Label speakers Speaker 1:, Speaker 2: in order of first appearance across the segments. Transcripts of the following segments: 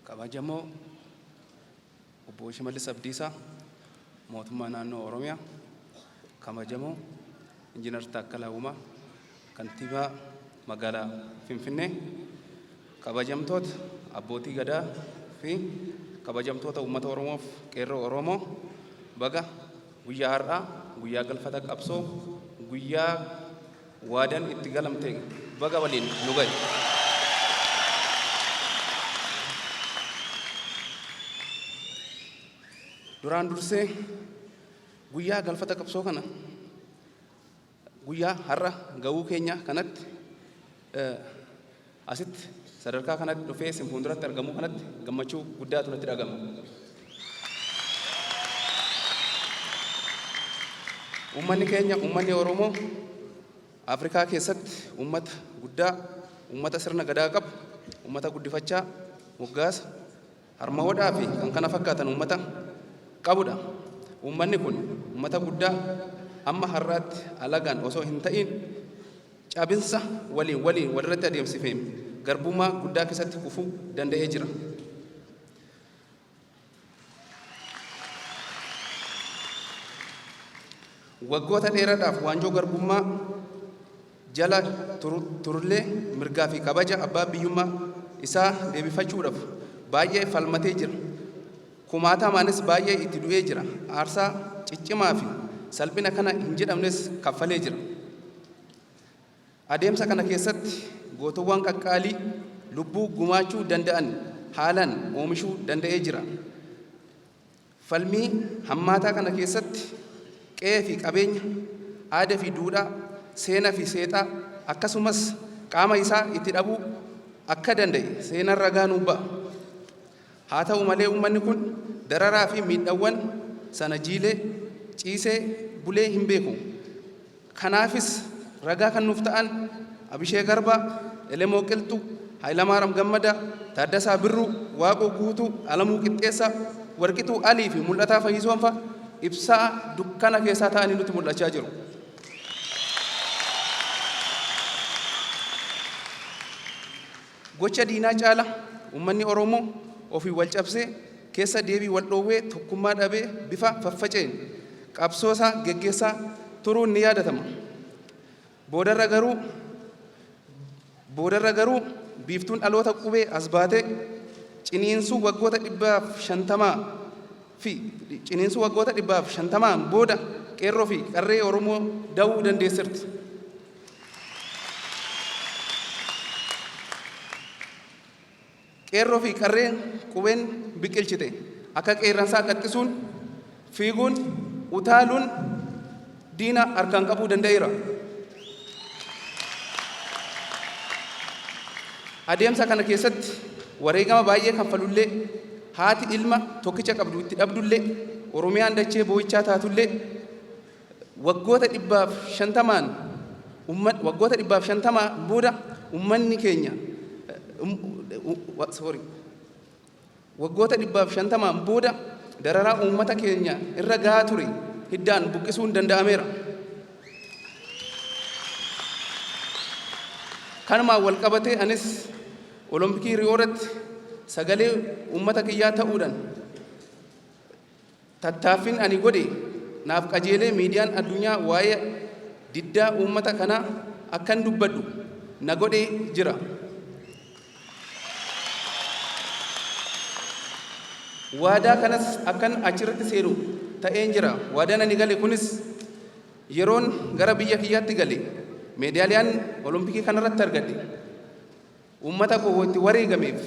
Speaker 1: Kabajamoo Obbo Shimallis Abdiisaa, Mootummaa Naannoo Oromiyaa, Kabajamoo Injiinar Taakkalaa Uumaa, Kantiibaa Magaalaa Finfinnee, kabajamtoota Abbootii Gadaa fi kabajamtoota Uummata Oromoof Qeerroo Oromoo, baga guyyaa har'aa, guyyaa galfata qabsoo, guyyaa waadan itti galamte baga waliin nu gahe. Duraan dursee guyyaa galfata qabsoo kana guyyaa har'a ga'uu keenya kanatti asitti sadarkaa kanatti dhufee isin fuulduratti argamuu kanatti gammachuu guddaatu natti dhagama. Uummanni keenya uummanni Oromoo Afrikaa keessatti uummata guddaa, uummata sirna gadaa qabu, uummata guddifachaa, moggaasa, harma hodhaa fi kan kana fakkaatan uummata qabudha. Uummanni kun uummata guddaa amma har'aatti alagaan osoo hin ta'iin cabinsa waliin waliin walirratti adeemsifeen garbummaa guddaa keessatti kufuu danda'ee jira. Waggoota dheeraadhaaf waanjoo garbummaa jala turullee mirgaa fi kabaja abbaa biyyummaa isaa deebifachuudhaaf baay'ee falmatee jira. Kumaatamaanis baay'ee itti du'ee jira. Aarsaa ciccimaa fi salphina kana hin jedhamnes kaffalee jira. Adeemsa kana keessatti gootowwan qaqqaalii lubbuu gumaachuu danda'an haalaan oomishuu danda'ee jira. Falmii hammaataa kana keessatti qe'ee fi qabeenya, aada fi duudhaa, seena fi seexaa akkasumas qaama isaa itti dhabuu akka danda'e seenaan ragaa nuuf ba'a. Haa ta'u malee uummanni kun dararaa fi miidhawwan sana jiilee, ciisee bulee hin beeku. Kanaafis ragaa kan nuuf ta'an Abishee Garbaa, Elemoo Qilxuu, Hayilamaaram Gammadaa, Taaddasaa Birruu, Waaqoo Guutuu, Alamuu Qixxeessaa, Warqituu Alii fi Mul'ataa Fayyisoon fa'a ibsaa dukkana keessaa ta'anii nutti mul'achaa jiru. Gocha diinaa caala uummanni Oromoo ofii wal cabsee, keessa deebii wal dhoowwee tokkummaa dhabee bifa faffaca'een qabsoosaa geggeessaa turuun ni yaadatama. Boodarra garuu Boodarra garuu biiftuun dhaloota qubee as baatee ciniinsuu waggoota 150 fi ciniinsuu waggoota 150n booda qeerroo fi qarree Oromoo da'uu dandeesserti. Qeerroo fi qarreen qubeen biqilchite akka qeerransaa qaxxisuun, fiiguun, utaaluun diina harkaan qabuu danda'eera. Adeemsa kana keessatti wareegama baay'ee kanfalullee, haati ilma tokkicha qabdu itti dhabdullee, Oromiyaan dachee boo'ichaa taatullee, waggoota 150n waggoota 150 booda ummanni keenya, sorry, waggoota 150n booda dararaa uummata keenya irra gahaa ture hiddaan buqqisuun danda'ameera. Kanumaan wal qabatee anis Olompikii Riyoo irratti sagalee uummata kiyyaa ta'uudhaan Tattaaffiin ani godhe naaf qajeelee miidiyaan addunyaa waa'ee diddaa uummata kanaa akkan dubbadhu na godhee jira. Waadaa kanas akkan achirratti seenu ta'een jira. Waadaan ani gale kunis yeroon gara biyya kiyyaatti gale meedaaliyaan Olompikii kanarratti argadhe uummata koo itti wareegameef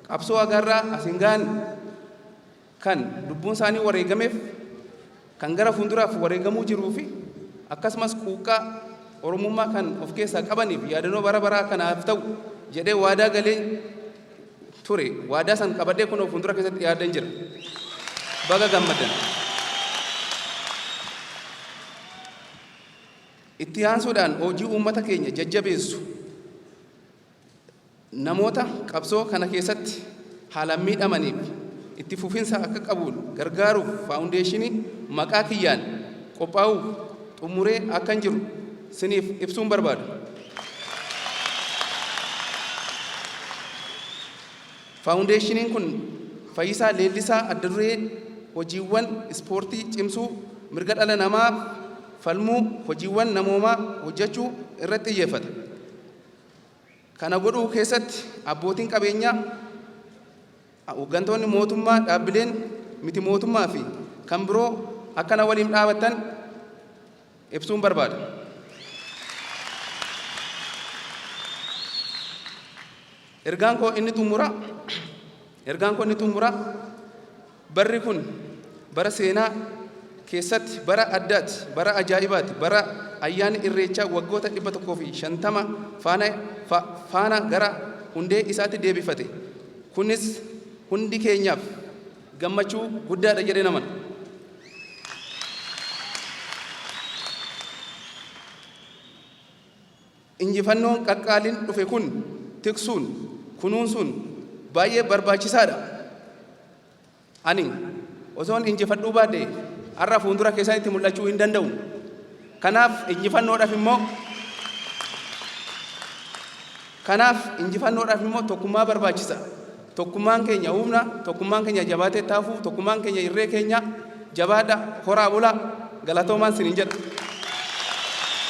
Speaker 1: qabsoo agaarraa as hin gahan kan lubbuun isaanii wareegameef, kan gara fuulduraaf wareegamuu jiruu fi akkasumas quuqqaa Oromummaa kan of keessaa qabaniif yaadanoo bara baraa kanaaf ta'u jedhee waadaa galee ture. Waadaa san qabadhee kunoo fuuldura keessatti yaadan jira. Baga gammaddan. Itti aansuudhaan hojii uummata keenya jajjabeessu Namoota qabsoo kana keessatti haalaan miidhamaniif itti fufinsa akka qabuun gargaaruuf faawundeeshinii maqaa kiyyaan qophaa'uuf xumuree akkan jiru siniif ibsuun barbaada. Faawundeeshiniin kun Fayyisaa Leellisaa adda duree hojiiwwan ispoortii cimsuu, mirga dhala namaaf falmuu, hojiiwwan namoomaa hojjechuu irratti xiyyeeffata. Kana godhuu keessatti abbootiin qabeenyaa, hooggantoonni mootummaa, dhaabbileen miti mootummaa fi kan biroo akka na waliin dhaabattan ibsuun barbaada. Ergaan koo inni xumuraa ergaan koo inni xumuraa barri kun bara seenaa keessatti bara addaati, bara ajaa'ibaati, bara ayyaanni Irreechaa waggoota 150 faana faana gara hundee isaatti deebifate. Kunis hundi keenyaaf gammachuu guddaadha jedheen amana. Injifannoon qaqqaaliin dhufe kun tiksuun, kunuunsuun baay'ee barbaachisaadha. Ani osoon injifadhuu baadhe har'a fuuldura keessanitti mul'achuu hin danda'u. Kanaaf injifannoodhaaf immoo Kanaaf injifannoodhaaf immoo tokkummaa barbaachisa. Tokkummaan keenya humna, tokkummaan keenya jabaatee taafuu, tokkummaan keenya irree keenya jabaadha, horaa bulaa, galatoomaan sinin jedha.